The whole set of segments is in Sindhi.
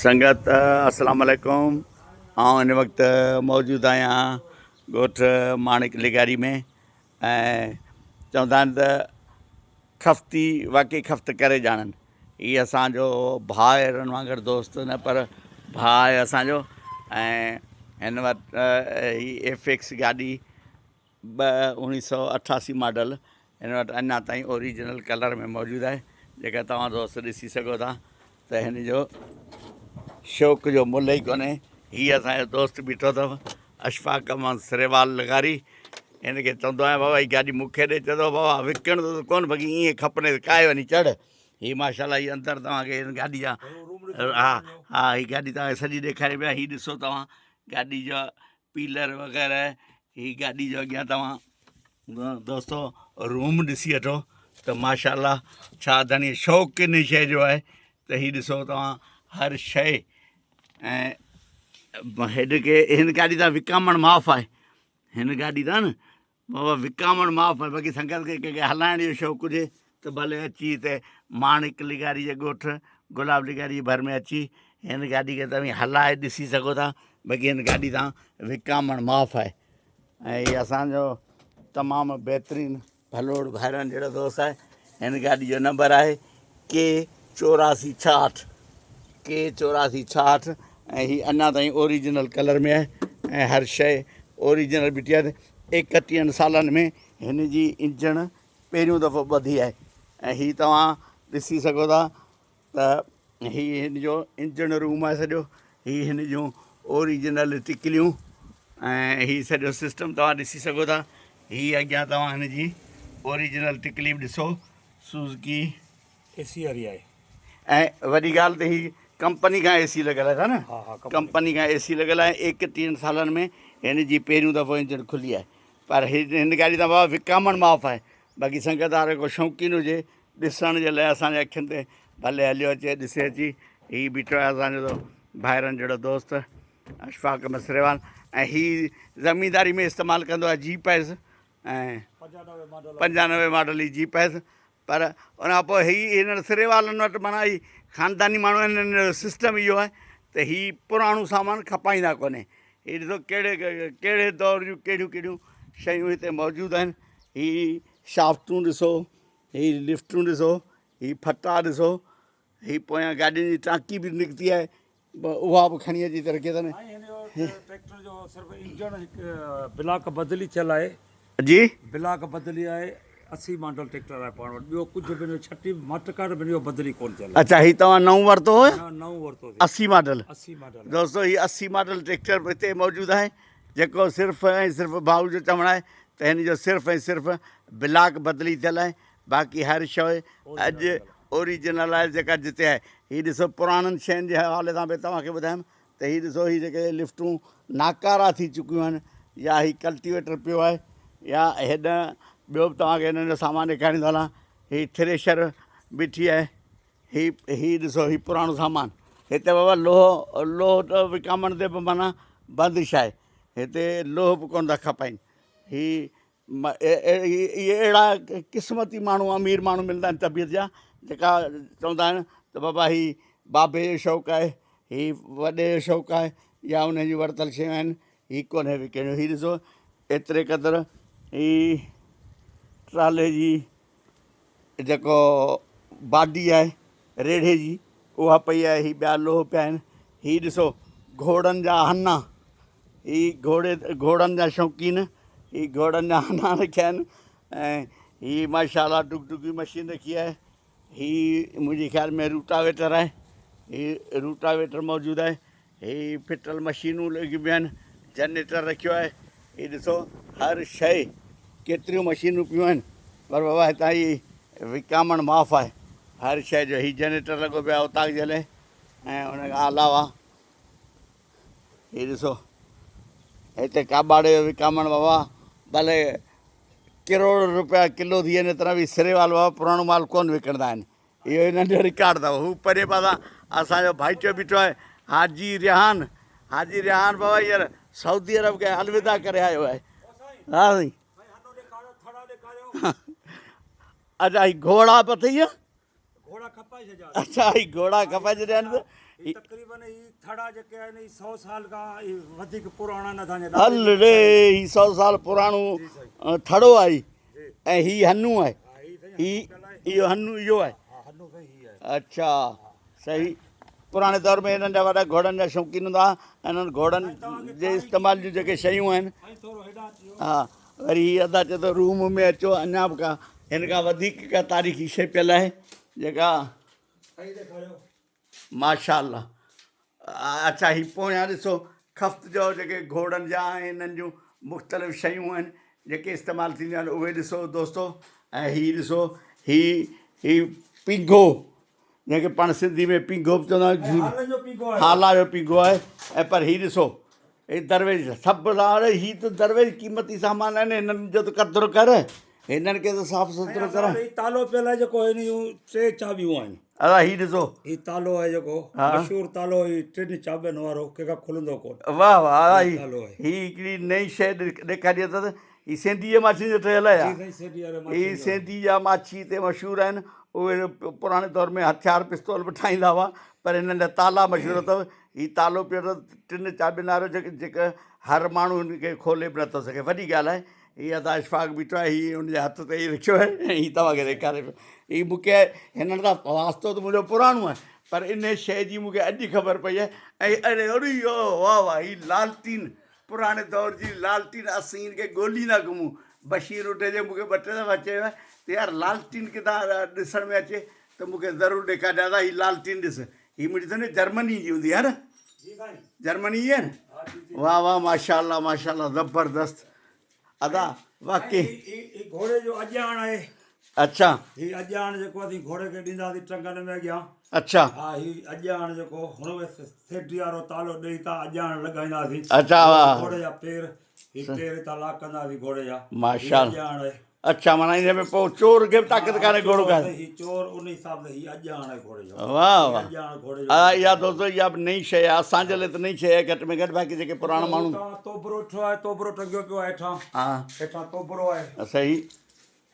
سنگت السلام عليڪم آئون هن وقت موجود آهيان ڳوٺ ماڻڪ لغاري ۾ ۽ چوندا آهن ته خفتي واقعي خفت ڪري ڄاڻن هي اسانجو ڀائرن وانگر دوست نه پر ڀاء آهي اسانجو ۽ هن وٽ هي ايف ايڪس گاڏي ٻه اوڻيهه سئو 88 ماڊل هن وٽ اڃا تائين اوريجنل ڪلر ۾ موجود آهي جيڪا توهان دوست ڏسي سگهو ٿا ته هن جو شوق جو ملهه ئي ڪونهي. هي اسان جو دوست بيٺو اٿو اشفاق احمد سريوال لغاري هن کي چوندو آهيان بابا هي گاڏي مون کي ڏي چوندو بابا وڪڻندو ته ڪونه باقي ائين کپني ته ڪاهي وڃي چڙهه هي ماشاء الله هي اندر توهان کي هن گاڏي جا ها ها هي گاڏي توهان کي سڄي ڏيکاري پيا هي ڏسو توهان گاڏي جا پيلر وغيره هي گاڏي جو اڳيان توهان دوستو روم ڏسي وٺو ته ماشاء الله ڇا ڌڻي شوق ان شيء جو آهي ته هي ڏسو توهان هر شيء ۽ هيڏ کي هن گاڏي تان وڪامڻ معاف آهي هن گاڏي تان نه بابا وڪامڻ معاف آهي باقي سنگت کي ڪنهن کي هلائڻ جو شوق هجي ته ڀلي اچي هتي ماڻڪ لغاري جي ڳوٺ گلاب لغاري جي ڀر ۾ اچي هن گاڏي کي توهين هلائي ڏسي سگهو ٿا باقي هن گاڏي تان وڪامڻ معاف آهي ۽ هي اسانجو تمام بهترين ڀلوڙ ڀائرن جهڙو دوست آهي هن گاڏي جو نمبر آهي ڪي 84 66 ڪي 84 66 ۽ هي اڃا تائين اوريجنل ڪلر ۾ آهي ۽ هر شيء اوريجنل بيٺي آهي 31 سالن ۾ هن جي انجڻ پهريون دفعو ٻڌي آهي ۽ هي توهان ڏسي سگهو ٿا ته هي هن جو انجڻ روم آهي سڄو هي هن جون اوريجنل ٽڪليون ۽ هي سڄو سسٽم توهان ڏسي سگهو ٿا هي اڳيان توهان هن جي اوريجنل ٽڪلي به ڏسو سوزڪي اي سي واري آهي ۽ وڏي ڳالهه ته هي ڪمپني کان اي سي لڳل آهي نه ڪمپني کان اي سي لڳل آهي 31 سالن ۾ هن جي پهريون دفعو انجڻ کلي آهي پر هن گاڏي تان بابا وڪامڻ معاف آهي باقي سنگت وارو ڪو شوقين هجي ڏسڻ جي لاء اسان جي اکين تي ڀلي هليو اچي ڏسي اچي هي بيٺو آهي اسان جو ڀائرن جهڙو دوست اشفاق مسريوال ۽ هي زمينداري ۾ استعمال ڪندو آهي جيپ آهيس ۽ 95 ماڊل هي جيپ آهيس پر ان کان پوء هي هنن سريوالن وٽ معنيٰ هي خانداني ماڻهو آهن هنن جو سسٽم اهو آهي ته هي پراڻو سامان کپائيندا ڪونهي هي ڏسو ڪهڙي ڪهڙي دور جون ڪهڙيون ڪهڙيون شيون هتي موجود آهن هي شافٽون ڏسو هي لفٽون ڏسو هي ڦٽا ڏسو هي پويان گاڏين جي ٽانڪي به نڪتي آهي اها به کڻي اچي ته رکي اٿن. سائين هن جو ٽريڪٽر جو صرف انجڻ هڪ بلاڪ بدلي ٿيل آهي. جي. بلاڪ بدلي آهي 80 ماڊل ٽريڪٽر آهي پاڻ وٽ ٻيو ڪجهه به هن جو ڇٽي به مٽ ڪار به هن جو بدلي ڪونه ٿيل آهي. اڇا هي توهان نئون ورتو هو؟ نه نئون ورتو سي. 80 ماڊل. 80 ماڊل آهي. دوستو هي 80 ماڊل ٽريڪٽر به هتي موجود آهي جيڪو صرف ۽ صرف ڀائو جو چوڻ آهي ته هن جو صرف ۽ صرف بلاڪ بدلي ٿيل آهي باقي هر شيء اڄ اوريجنل آهي جيڪا جتي آهي. هي ڏسو پراڻن شين جي حوالي سان به توهان کي ٻڌايم ته هي ڏسو هي جيڪي لفٽون ناڪارا ٿي چڪيون آهن يا هي ڪلٽيويٽر پيو آهي يا هيڏانهن ٻيو به توهان کي هنن جو سامان ڏيکاريندو هلان هي ٿريشر بيٺي آهي هي هي ڏسو هي پراڻو سامان هتي بابا لوهه لوهه ته وڪامڻ تي به معنيٰ بندش آهي هتي لوهه به ڪونه ٿا کپائين هي اهي اهڙا قسمتي ماڻهو امير ماڻهو ملندا آهن طبيعت جا جيڪا چوندا آهن ته بابا هي بابي جو شوق آهي هي وڏي جو شوق آهي يا ان جون ورتل شيون آهن هي ڪونهي وڪڻيو هي ڏسو ايتري قدر هي ٽرالي جي جيڪو باڊي آهي ريڙهي جي اها پئي آهي هي ٻيا لوهه پيا آهن هي ڏسو گهوڙن جا هنا هي گهوڙي گهوڙن جا شوقين هي گهوڙن جا هنا رکيا آهن ۽ هي ماشاء الله ڊگ ڊگي مشين رکي آهي هي منهنجي خيال ۾ روٽاويٽر آهي هي روٽاويٽر موجود آهي هي ڦٽل مشينون لڳيون پيون آهن، جنريٽر رکيو آهي، هي ڏسو هر شيء ڪيتريون مشينون پيون آهن پر بابا هتان هي وڪامڻ معاف آهي هر شيء جو هي جنريٽر لڳو پيو آهي اوطاق جي لاء ۽ ان کان علاوه هي ڏسو هتي ڪاٻاڙي جو وڪامڻ بابا ڀلي ڪروڙ روپيا ڪلو ٿي وڃي تڏهن به سريوال بابا پراڻو مال ڪونه وڪڻندا آهن اهو هنن جو رڪارڊ اٿو. هو پري پاسان اسان جو ڀائٽيو بيٺو آهي حاجي ريحان. حاجي ريحان بابا هينئر سعودي عرب کي الوداع ڪري آيو آهي. ها سائين. اچا هي گهوڙا به اٿئي ڇا؟ اچا هي گهوڙا کپائي ڇڏيا آهن. هي تقريبن هي ٿڙا جيڪي آهن هي 100 سال کان هي وڌيڪ پراڻا آهن اسان جي هل ڙي هي 100 سال پراڻو ٿڙو آهي ۽ هي هنو آهي هي اهو هنو اهو آهي اڇا صحيح پراڻي دور ۾ هنن جا وڏا گهوڙن جا شوقين هوندا هئا انهن گهوڙن جي استعمال جون جيڪي شيون آهن ها وري هي ادا چئي ٿو روم ۾ اچو اڃا به ڪا هن کان وڌيڪ ڪا تاريخي شيء پيل آهي جيڪا ماشاء الله اڇا هي پويان ڏسو خفت جو جيڪي گهوڙن جا ۽ انهن جون مختلف شيون آهن جيڪي استعمال ٿينديون آهن اهي ڏسو دوستو ۽ هي ڏسو هي هي پينگهو جنهن کي پاڻ سنڌي ۾ پينگهو به چوندا آهيون هالا جو پينگهو آهي ۽ پر هي ڏسو هي درويش سڀ هي ته درويش قيمتي سامان آهن هنن جو ته قدر ڪر هنن کي ته صاف سٿرو ڪر. هي تالو پيل آهي جيڪو هن جون ٽي چاٻيون آهن. ادا هي ڏسو. هي تالو آهي جيڪو مشهور تالو هي ٽن چاٻين وارو ڪنهن کان کلندو ڪونه. واه واه ادا هي هي هڪڙي نئين شيء ڏيکاري اٿس هي سينڌي جي ماڇين جو ٺهيل آهي جي سائين سينڌي واري ماڇين هي سينڌي جا ماڇي هتي مشهور آهن اهي پراڻي دور ۾ هٿيار پستول به ٺاهيندا هئا پر هنن جا تالا مشهور اٿو هي تالو پيو اٿس ٽن چاٻين وارو جيڪي جيڪا هر ماڻهو هن کي کولي به نٿو سگهي وڏي ڳالهه آهي هي ادا اشفاق بيٺو آهي هي ان جي هٿ تي ئي رکيو آهي ۽ هي توهان کي ڏيکاري پيو هي مون کي هنن سان واسطو ته منهنجو پراڻو آهي پر ان شيء جي مون کي اڄ خبر پئي آهي ۽ اڙي اڙي واهه واهه هي لالٽين پراڻي دور جي لالٽين اسين هن کي ڳوليندا گهمون بشير اٺي جي مون کي ٻه ٽي دفعا چيو آهي ته يار لالٽين ڪٿان ڏسڻ ۾ اچي ته مون کي ضرور ڏيکارجان ادا هي لالٽين ڏس هي منهنجي ته جرمني جي هوندي آهي نه جرمني جي آهي نه واهه واهه ماشاء الله ماشاء الله زبردست ادا واقعي هي گهوڙي جو اڄاڻ آهي. اڇا. هي اڄاڻ جيڪو اسين گهوڙي کي ڏينداسين ٽنگن ۾ اڳيان. اڇا. ها هي اڄاڻ جيڪو هن ۾ سيٺي وارو تالو ڏئي تان اڄاڻ لڳائينداسين. اڇا واهه. گهوڙي جا پير هي پير هتان لاڪ ڪنداسين گهوڙي جا. ماشاء الله. اڄاڻ آهي. اڇا معنيٰ ان ۾ پوء چور کي به طاقت ڪانهي گهوڙو کائي. هي چور ان حساب سان هي اڄاڻ آهي گهوڙي جو. واهه واهه ادا اها دوستو اها به نئين شيء آهي اسان جي لاء ته نئين شيء آهي گهٽ ۾ گهٽ باقي جيڪي پراڻا ماڻهو. هتان توبرو ٺهيو آهي توبرو ٽنگيو پيو آهي هيٺان. ها. هيٺان توبرو آهي. صحيح.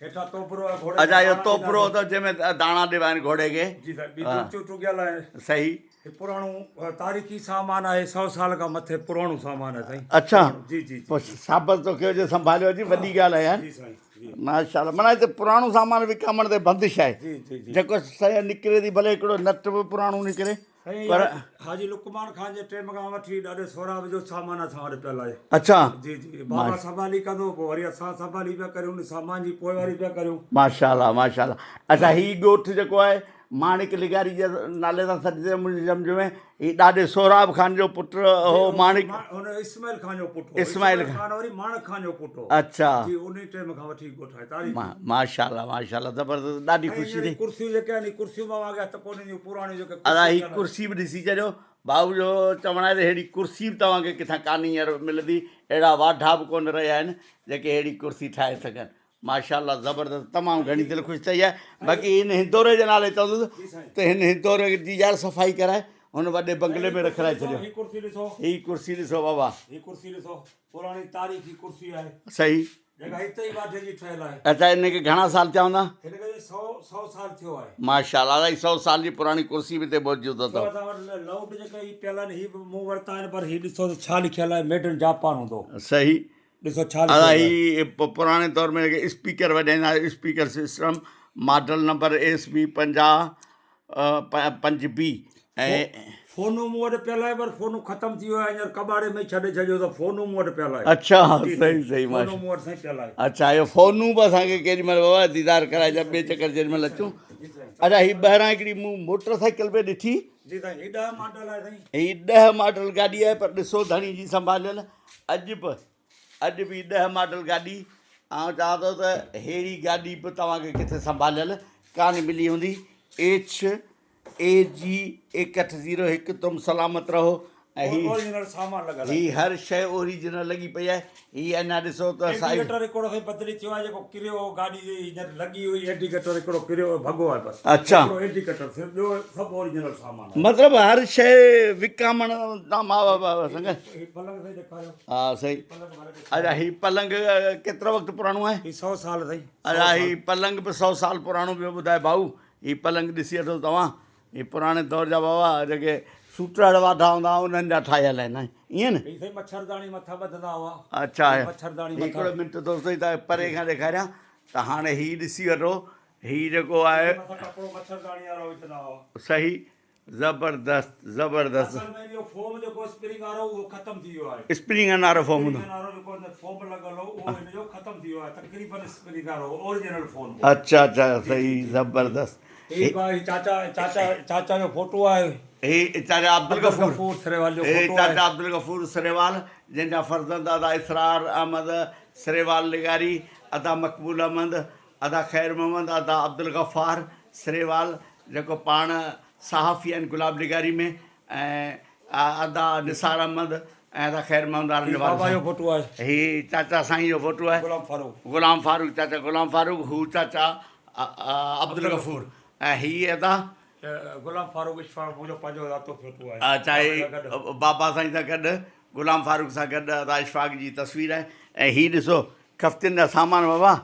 هيٺان توبرو آهي گهوڙي کي. اڇا اهو توبرو اٿو جنهن ۾ داڻا ڏبا آهن گهوڙي کي. جي سائين ٻي ڊوڙچيون ٽنگيل آهن. صحيح. هي پراڻو تاريخي سامان آهي سئو سال کان مٿي پراڻو سامان آهي سائين. اڇا جي جي پوء شابس توکي هجي سنڀاليو هجي وڏي ڳالهه آهي يار. جي سائين جي. ماشاء الله معنيٰ هتي پراڻو سامان وڪامڻ تي بندش آهي جي جي جي. جيڪو شيء نڪري ٿي ڀلي هڪڙو نٽ به پراڻو نڪري سائين پر حاجي لقمان خان جي ٽيم کان وٺي ڏاڏي سهراب جو سامان اسان وٽ پيل آهي. اڇا جي جي بابا سنڀالي ڪندو پوء وري اسان سنڀالي پيا ڪريون ان سامان جي پوئواري پيا ڪريون. ماشاء الله ماشاء الله اڇا هي ڳوٺ جيڪو آهي ماڻڪ لغاري جي نالي سان سڏجي منهنجي سمجهه ۾ هي ڏاڏي سهراب خان جو پٽ هو ماڻڪ. هن اسماعيل خان جو پٽ هو. اسماعيل خان وري ماڻڪ خان جو پٽ هو. اڇا. جي انهي ٽيم کان وٺي ڳوٺ آهي تاريخ. ماشاء الله ماشاء الله زبردست ڏاڍي خوشي ٿي. ڪرسيون جيڪي آهن هي ڪرسيون به اوهان کي هٿ ڪونه اينديون پراڻيون جيڪي ادا هي ڪرسي به ڏسي ڇڏيو ڀائو جو چوڻ آهي ته ههڙي ڪرسي به توهان کي ڪٿان ڪانه هينئر ملندي اهڙا واڍا به ڪونه رهيا آهن جيڪي ههڙي ڪرسي ٺاهي سگهن. ماشاء الله زبردست تمام گهڻي دل خوش ٿئي آهي باقي هن هندوري جي نالي چوندس ته هن هندوري جي يار صفائي ڪرائي هن وڏي بنگلي ۾ رکرائي ڇڏيو هي ڪرسي ڏسو هي ڪرسي ڏسو بابا هي ڪرسي ڏسو پراڻي تاريخي ڪرسي آهي صحيح جيڪا هتي ئي واڍي جي ٺهيل آهي اچھا ان کي گهڻا سال ٿيا هوندا هن کي 100 100 سال ٿيو آهي ماشاء الله الائي 100 سال جي پراڻي ڪرسي به هتي موجود اٿو اسان وٽ لوڊ جيڪا هي پيل آهن هي به مون ورتا آهن پر هي ڏسو ته ڇا لکيل آهي ميڊ ان جاپان هوندو صحيح ڏسو ڇا لکيل ادا آهي. هي پراڻي دور ۾ جيڪي اسپيڪر وڄائيندا هئا speaker system model number S B 50 پنج بي ۽. فونو مون وٽ پيل آهي پر فونو ختم ٿي ويو آهي هينئر ڪٻاڙي ۾ ڇڏي ڇڏيو ته فونو مون وٽ پيل آهي. اڇا صحيح صحيح فونو مون وٽ سائين پيل آهي. اڇا اهو فونو به اسان کي ڪيڏي مهل بابا ديدار ڪرائجان ٻئي چڪر جيڏي مهل اچون. اڇا هي ٻاهران هڪڙي مون موٽر سائيڪل پئي ڏٺي. جي سائين هي 10 ماڊل آهي سائين. هي 10 ماڊل گاڏي آهي پر ڏسو ڌڻي جي سنڀاليل اڄ به اڄ به ڏهه ماڊل گاڏي آئون چوان ٿو ته ههڙي گاڏي به توهان کي ڪٿي سنڀاليل ڪانه ملي هوندي ايڇ اي جي ايڪهٺ زيرو هڪ تم سلامت رهو ۽ هي اوريجنل سامان لڳل هي هر شيء اوريجنل لڳي پئي آهي هي اڃا ڏسو ته سائي انڊيڪيٽر هڪڙو سائين بدلي ٿيو آهي جيڪو ڪريو هو گاڏي جي هينئر لڳي هئي انڊيڪيٽر هڪڙو ڪريو هو ڀڳو آهي بس اڇا هڪڙو انڊيڪيٽر صرف ٻيو سڀ اوريجنل سامان آهي مطلب هر شيء وڪامڻ تان مان سنگ هي پلنگ سائين ڏيکاريو. ها سائين. اچا هي پلنگ ڪيترو وقت پراڻو آهي؟ هي 100 سال سائين. اچا هي پلنگ به 100 سال پراڻو پيو ٻڌائي ڀائو. هي پلنگ ڏسي وٺو توهان. هي پراڻي دور جا بابا جيڪي سوٽڙ واڍا هوندا هئا انهن جا ٺاهيل آهن ائين نه؟ هي سائين مڇرداڻي مٿان ٻڌندا هئا. اڇا مڇرداڻي مٿان. هڪڙو منٽ دوستو هي توهان کي پري کان ڏيکاريان ته هاڻي هي ڏسي وٺو هي جيڪو آهي. مٿان ڪپڙو مڇرداڻي وارو وجهندا هئا. صحيح زبردست زبردست. اصل ۾ اهو فوم جيڪو اسپرنگ وارو اهو ختم ٿي ويو آهي. اسپرنگ وارو فوم هوندو. اسپرنگ وارو جيڪو اندر فوم لڳل هو اهو هن جو ختم ٿي ويو آهي تقريبن اسپرنگ وارو اوريجنل فوم هو. اڇا اڇا صحيح زبردست. هي ڀائي چاچا چاچا چاچا جو فوٽو آهي. هي چاچا عبدالغفور عبدالغفور سريوال جو هي فوٽو آهي. چاچا عبدالغفور سريوال جنهن جا فرزند ادا اسرار احمد سريوال لغاري، ادا مقبول احمد، ادا خير محمد، ادا عبدالغفار سريوال جيڪو پاڻ صحافي آهن گلاب لغاري ۾ ۽ ادا نثار احمد ۽ ادا خير محمد وارن هي جو وارث بابا جو آهي. فوٽو آهي. هي چاچا سائين جو فوٽو آهي. غلام فاروق. غلام فاروق چاچا غلام فاروق هو چاچا عبدالغفور ۽ هي ادا. غلام فاروق اشفاق منهنجو پنهنجو ذاتو فوٽو آهي. اڇا هي بابا سائين سان گڏ غلام فاروق سان گڏ ادا اشفاق جي تصوير آهي ۽ هي ڏسو خفتين جا سامان بابا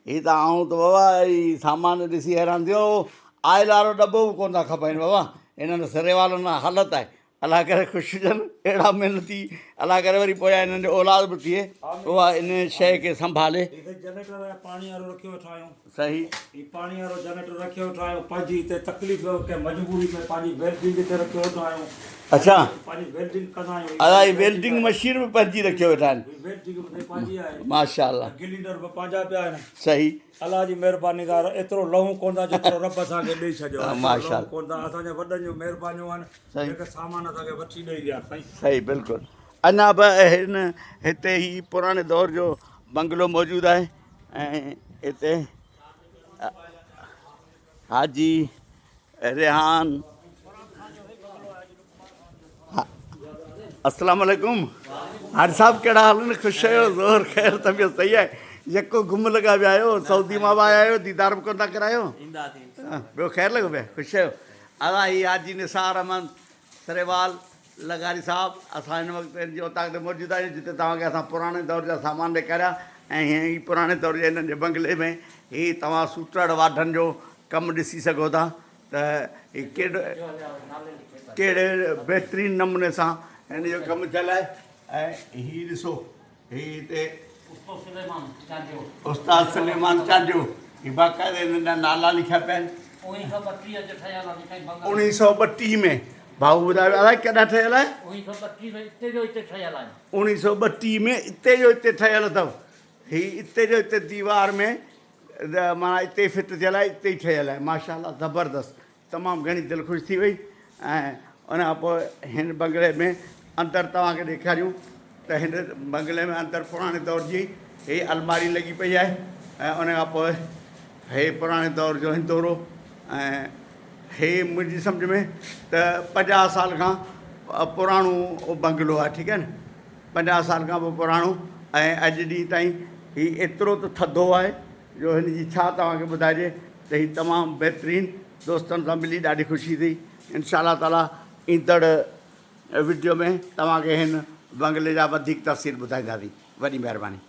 هي ته آئون ته بابا هي سامان ڏسي حيران ٿي ويو آئل وارو ڏٻو به ڪونه ٿا کپائين بابا هنن سريوالن لاء حالت آهي الله ڪري خوش هجن اهڙا محنتي الله ڪري وري پويان هنن جو اولاد به ٿئي اها ان شيء کي سنڀالي. هي سائين جنريٽر آهي پاڻي وارو رکيو ويٺا آهيون. صحيح. هي پاڻي وارو جنريٽر رکيو ويٺا آهيون پنهنجي هتي تڪليف ڪنهن مجبوري ۾ پنهنجي ويلڊنگ هتي رکيو ويٺا آهيون. اڇا. پنهنجي ويلڊنگ ڪندا آهيون. ادا هي ويلڊنگ مشين به پنهنجي رکيو ويٺا آهن. هي ويلڊنگ به سائين پنهنجي آهي. ماشاءالله. گلينڊر به پنهنجا پيا آهن. صحيح. الله جي مهرباني سان ايترو لهون ڪونه ٿا جيترو رب اسان کي ڏئي ڇڏيو آهي. ماشاءالله. ڪونه ٿا اسان جي وڏن جون مهربانيون آهن. جيڪي سامان اسان کي وٺي ڏئي ويا سائين. صحيح بلڪل اڃا به هن هتي هي پراڻي دور جو بنگلو موجود آهي ۽ هتي حاجي ريحان السلام عليڪم حاجي صاحب ڪهڙا حال آهن خوش آهيو زور خير طبيعت صحيح آهي يڪو گم لڳا ويا آهيو سعودي مان به آيا آهيو ديدار به ڪونه ٿا ڪرايو ٻيو خير لڳو پيو خوش آهيو ادا هي حاجي نثار احمد سريوال لغاري صاحب اسان هن وقت هن جي اوطاق تي موجود آهيون جتي توهان کي اسان پراڻي دور جا سامان ڏيکاريا ۽ هي پراڻي دور جي هنن جي بنگلي ۾ هي توهان سوٽڙ واڍن جو ڪم ڏسي سگهو ٿا ته هي ڪيڏو ڪهڙي بهترين نموني سان هن جو ڪم ٿيل آهي ۽ هي ڏسو هي هتي استاد سليمان چانڊيو هي باقاعده هنن جا نالا لکيا پيا آهن. اوڻيهه سؤ ٻٽيهه ۾ ڀائو ٻڌايو الائي ڪڏهن ٺهيل آهي. اوڻيهه سؤ ٻٽيهه ۾ اتي جو اتي ٺهيل اٿو. هي اتي جو اتي ديوار ۾ معنيٰ اتي ئي فٽ ٿيل آهي اتي ئي ٺهيل آهي ماشاء الله زبردست تمام گهڻي دل خوش ٿي وئي ۽ ان کان پوء هن بنگلي ۾ اندر توهان کي ڏيکاريون ته هن بنگلي ۾ اندر پراڻي دور جي هي الماري لڳي پئي آهي ۽ ان کان پوء هي پراڻي دور جو هندورو ۽ هي منهنجي سمجهه ۾ ته 50 سال کان پراڻو بنگلو آهي ٺيڪ آهي نه 50 سال کان به پراڻو ۽ اڄ ڏينهن تائين هي ايترو ته ٿڌو آهي جو هن جي ڇا توهان کي ٻڌائجي ته هي تمام بهترين دوستن سان ملي ڏاڍي خوشي ٿي انشاء الله تعالي ايندڙ وڊيو ۾ توهان کي هن بنگلي جا وڌيڪ تفصيل ٻڌائينداسين وڏي مهرباني.